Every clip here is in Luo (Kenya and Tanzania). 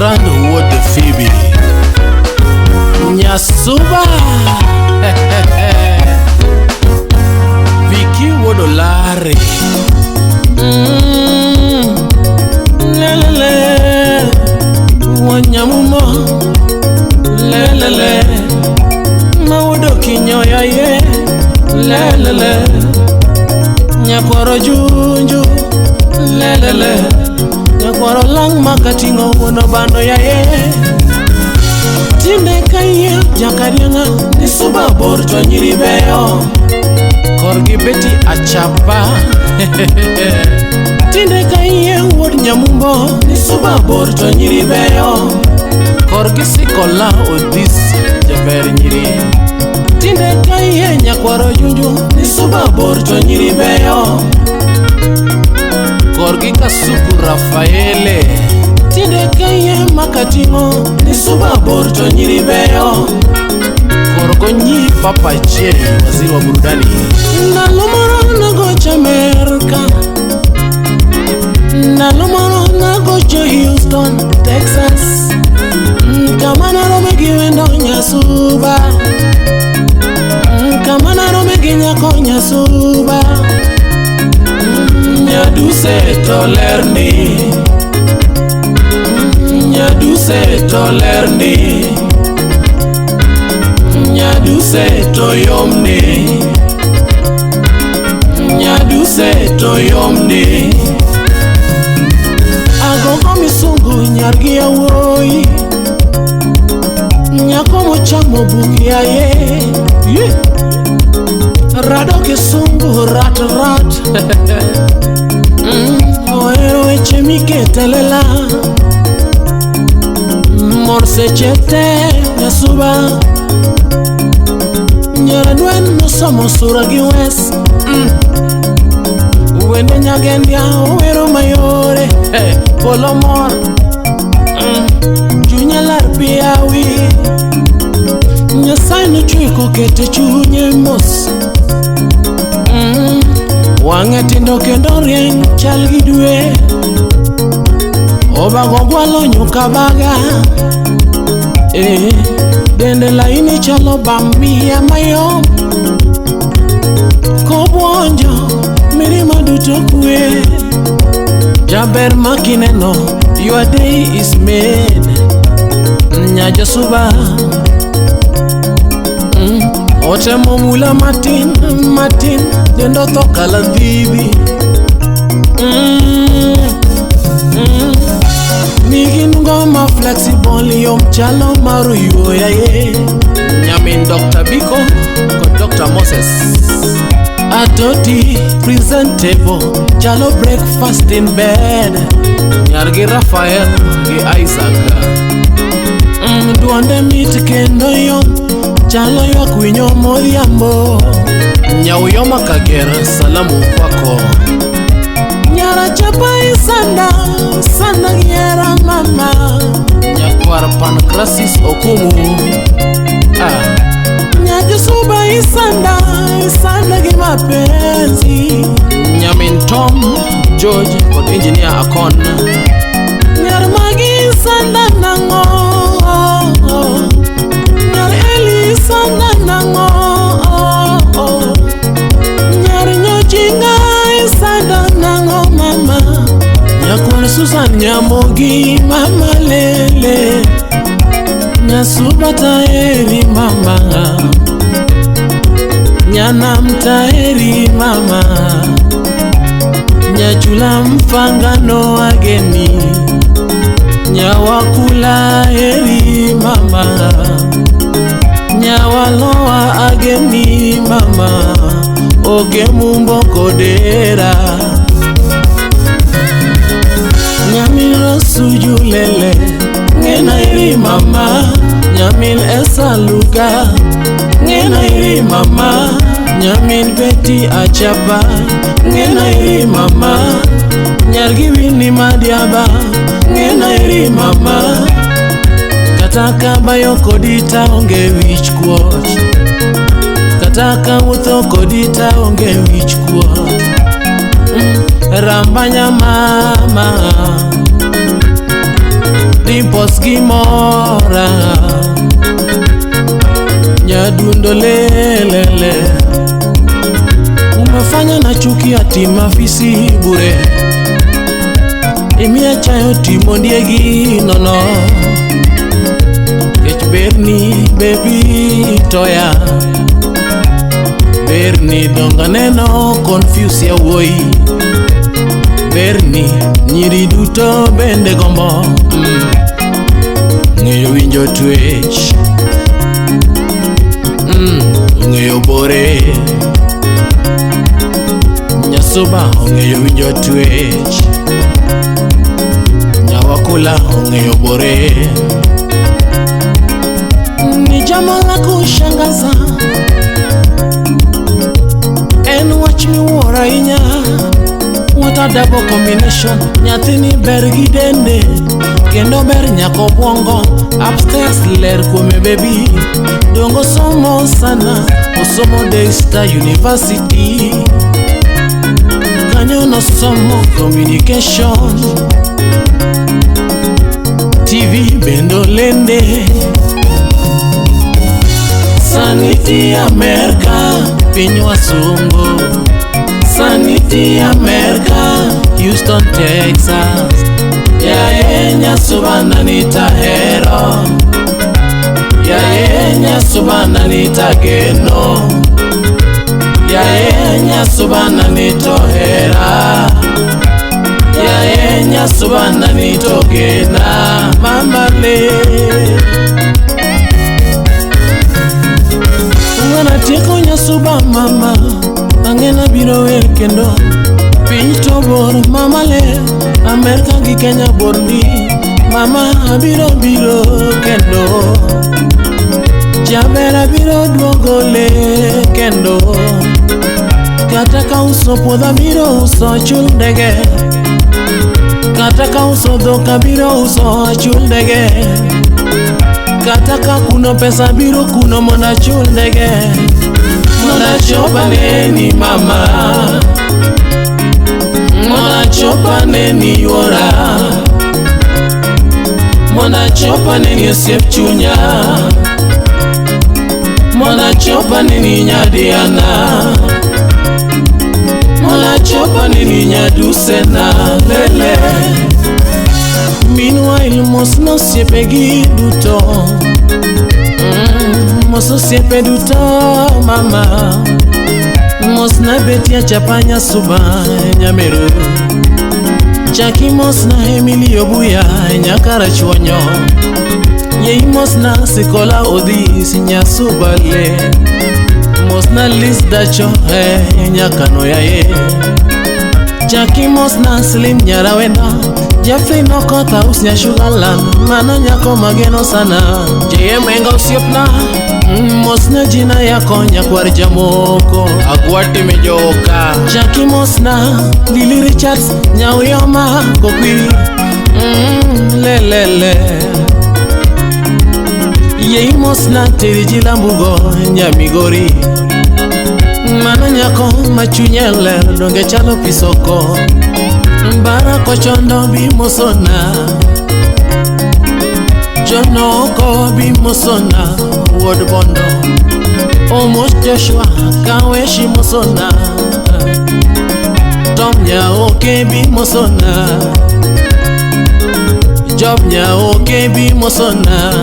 Grand Wuod Phoebe. Nyasuba. Vicky Wuod Olare. Lelele. Wanyamumo. Lelele. Maudo kinyoya ye. Lelele. Nyakwaro junju. Lelele. Nyakwaro lang makatingo wuono bando ya ye. Tinde kayie jakarianga ni suba bor to nyiri beyo. Korgi Betty Achapa. Tinde kayie wuod Nyamumbo ni suba bor to nyiri beyo. Korgi Sikola Odhis jaber nyiri. Tinde kayie nyakwaro junju ni suba bor to nyiri beyo. Korgi Kasuku Rafaele. Tinde kayie makatingo ni suba bor to nyiri beyo. Korgo nyi Papa J, waziri wa burudani. Ndalo moro nagocho Amerika. Ndalo moro nagocho Houston, Texas. Kama narome gi wendo Nyasuba. Kama narome gi nyako Nyasuba. Nyaduse to lerni. Nyaduse to lerni. Nyaduse to yomni. Nyaduse to yomni. Agogo misungu nyargi yawuoyi. Nyako mochamo buk yaye. Rado kisungu rat rat. Ohero weche mikete lela. Mor seche te Nyasuba. Nyaradwen nosomo sura gi wes. Wende nyagendia owero mayore. Polo mor. Chunya lar piawi. Nyasaye nochwe kokete chunye mos. Wang'e tindo kendo rieny chal gi dwe. Obago gwalo nyuka baga. Dende laini chalo bamia mayom. Kobuonjo mirima duto kwe. Jaber makineno your day is made. Nyajasuba. Otemo mula matin matin dendo tho kaladhibi. Nigi ngoma flexible yom chalo maru yuoya ye. Nyamin Dr. Biko kod Dr. Moses. Atoti presentable chalo breakfast in bed. Nyargi Rafael gi Isaac. Duonde mit kendo yom chalo ywak winyo modhiambo. Nyauyoma Kagera salamu kwako. Nyara chapa isanda sanda giera mama. Nyakwar Pancrasis Okumu. Nyajusuba isanda isanda gi mapenzi. Nyamin Tom George kod Engineer Akon. Nyar magi isanda nang'o. Nyar Eli isanda nang'o. Nyar Nyochinga isanda nang'o mama. Nyakwar Susan Nyamogi mama lele. Nyasuba taeri mama. Nyanam taeri mama. Nyachula mfangano ageni. Nyawakula eri mama. Nyawaloa ageni mama. Oge mumbo kodera. Nyamiro suju lele. Ngena eri mama. Nyamin Esaluga. Ngena eri mama. Nyamin Betty Achapa. Ngena eri mama. Nyargi Winnie Madiaba. Ngena eri mama. Kata kabayo kodi taonge wich kuot. Kata kawuotho kodi taonge wich kuot. Rambanya mama. Dimples gimora Nyadundo lelele Umefanya na chukia timafisi bure Imiya chayo timondiegi nono Kech berni baby toya Berni donga neno confuse ya wuoyi Berni nyiri duto bende gombo Ng'eyo winjo twech Ong'eyo bore Nyasuba ong'eyo winjo twech Nyawakula ong'eyo bore Ni jambo la kushangaza En wach miwuoro ahinya What a double combination Nyathini ber gi dende Kendo ber nyako obwongo Upstairs ler kuome baby Dongo somo sana Osomo Daystar University Kanyo nosomo communication TV bendo lende Saniti Amerika piny wasungu Saniti Amerika Houston Texas Yaye nyasubana nitahero Yaye nyasubana nitageno Yaye nyasubana nitohera Yaye nyasubana nitogena Mama le Ng'ana tieko nyasuba mama Ang'ena biro wer kendo Piny to bor mama le Amerka gi Kenya bor ndi Mama abiro biro kendo Jaber abiro duogo le kendo Kata ka uso puodho abiro uso achul ndege Kata ka uso dhok abiro uso achul ndege Kata ka kuno pesa abiro kuno mondo achul ndege Mondo achop aneni mama Mondo achop aneni yuora Mondo achop aneni osiep chunya Mondo achop aneni nyadiana Mondo achop aneni nyadusena lele Meanwhile mos nosiepegi duto Mos osiepe duto mama Mos na Betty Achapa Nyasuba Nyameru Chaki mos na Emily Obuya Nyakarachuonyo Yei mos na Sikola Odhis Nyasuba le Mos na Liz Dacho Nyakano yaye Chaki mos na Slim Nyarawenda Jeffrey Nokotha us Nyashugaland Mano nyako mageno sana JM Enga osiepna Mos na jina yako nyakwar jamoko Agwati mijoka Chaki mos na Lily Richards Nyauyoma Kokwiri Lelele Yei mos na Teriji Lambugo Nyamigori Mano nyako machunye ler donge chalo pisoko Barak Ochondo bi mosona Jono Oko bi mosona Wuod Bondo Omos Joshua Kaweshi mosona Tom Nyaoke bi mosona Job Nyaoke bi mosona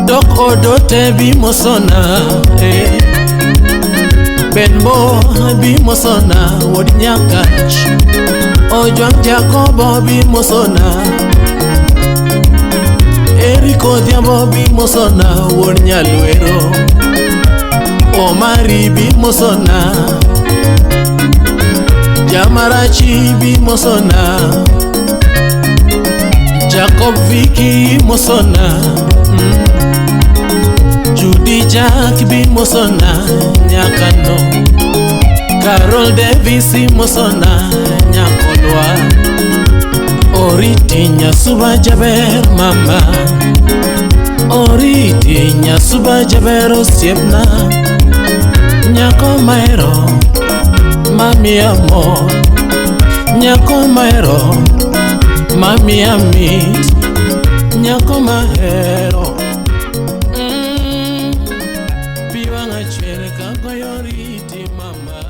Dok Odote bi mosona Benbo bi mosona Wuod Nyakach Ojwang Jacobo bi mosona Eric Odhiambo bi mosona Wuod Nyalwero Omari bi mosona Jamarachi bi mosona Jacob Vicky mosona Judy Jack bi mosona Nyakano Carol Davis mosona Nyakolwa Oriti Nyasuba jaber mama Oriti Nyasuba jaber osiepna Nyako mahero mamiya mor Nyako mahero Mamiya mit nyako mahero. Pi wang'a chwer kagoyo riti mama.